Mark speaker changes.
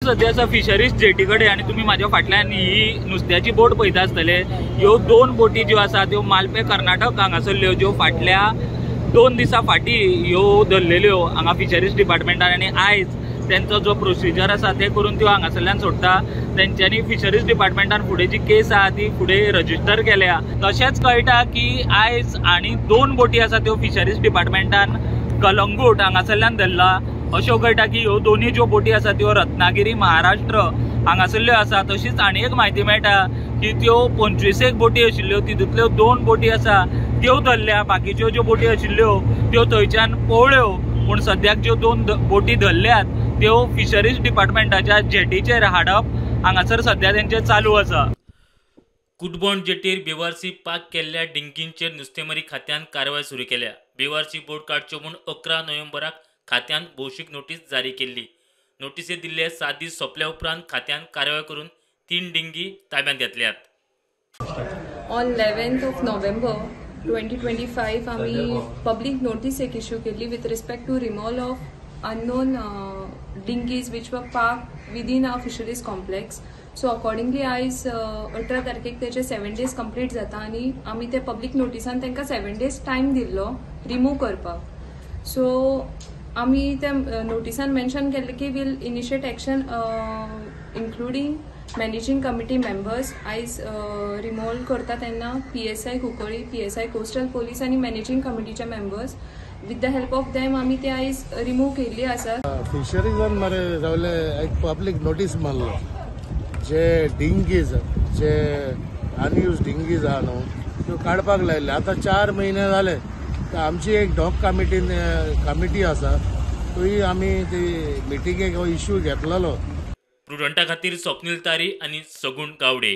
Speaker 1: सध्या आसा fisheries jetty कडेन आनी तुमी म्हाज्या फाटल्यान ही नुस्त्याची बोट पळयता आसतले. ह्यो दोन बोटी ज्यो आसा त्यो मालपे कर्नाटक हांगासरल्यो, ज्यो फाटल्या 2 दिसां फाटीं ह्यो धरलेल्यो हांगा फिशरीज डिपार्टमेंटान आनी आयज तेंचो जो प्रोसिजर आसा ते करून त्यो हांगासरल्यान सोडटा. तेंच्यांनी फिशरीज डिपार्टमेंटान फुडें जी केस आहा ती फुडें रजिस्टर केल्या. तशेंच कळटा की आयज आनी 2 बोटी आसा त्यो फिशरीज डिपार्टमेंटान कलंगूट हांगासरल्यान धरला. अश्यो कळटा की ह्यो दोनूय ज्यो बोटी आसा त्यो रत्नागिरी महाराष्ट्र हांगासरल्यो आसा. तशीच आनी एक म्हायती मेळटा की त्यो 25 बोटी आशिल्ल्यो तितूंतल्यो 2 बोटी आसा त्यो धरल्या, बाकीच्यो ज्यो बोटी आशिल्ल्यो त्यो थंयच्यान पळ्ळ्यो. पूण सद्याक ज्यो 2 बोटी धरल्यात त्यो फिशरीज डिपार्टमेंटाच्या जेटीचेर हाडप हांगासर सद्या तेंचें चालू आसा.
Speaker 2: कुटबण जेटीर बेवारसी पार्क केल्ल्या डिंगींचेर नुस्तेमारी खात्यान कारवाय सुरू केल्या. बेवारसी बोट काडच्यो म्हूण 11 नोव्हेंबराक खात्यान भौशीक नोटीस जारी केल्ली. नोटीसे दिल्ले 7 दीस सोंपल्या उपरांत खात्यान कारवाय करून 3 डिंगी ताब्यांत घेतल्यात.
Speaker 3: ऑन 11th of November 2025 आमी पब्लीक नोटीस एक इश्यू केल्ली with respect to removal of unknown dinghies which were parked within our fisheries complex. So accordingly आयज 18 तारखेक तेचे 7 डेज कंप्लीट जाता आनी आमी ते पब्लीक नोटिसान तांकां 7 डेज टायम दिल्लो रिमूव करपाक. सो आमी त्या नोटिसान मेन्शन केल्लें की we'll initiate action including managing committee members. आयज रिमूवल करता तेन्ना PSI Cuncolim, PSI coastal police आनी मॅनेजींग कमिटीचे members with the help of them आमी ते आयज रिमूव केल्ली आसा.
Speaker 4: फिशरीजान मरे रावले एक पब्लीक नोटीस मारलो, जे डिंगीज जे अनयूज डिंगीज आहा न्हू त्यो काडपाक लायल्ले. आतां 4 म्हयने जाले. तर आमची एक डॉक कमिटी आसा, थंय आमी ती मिटिंगेक हो इश्यू घेतलेलो.
Speaker 2: प्रुडंटा खातीर स्वप्नील तारी आनी सगुण गावडे.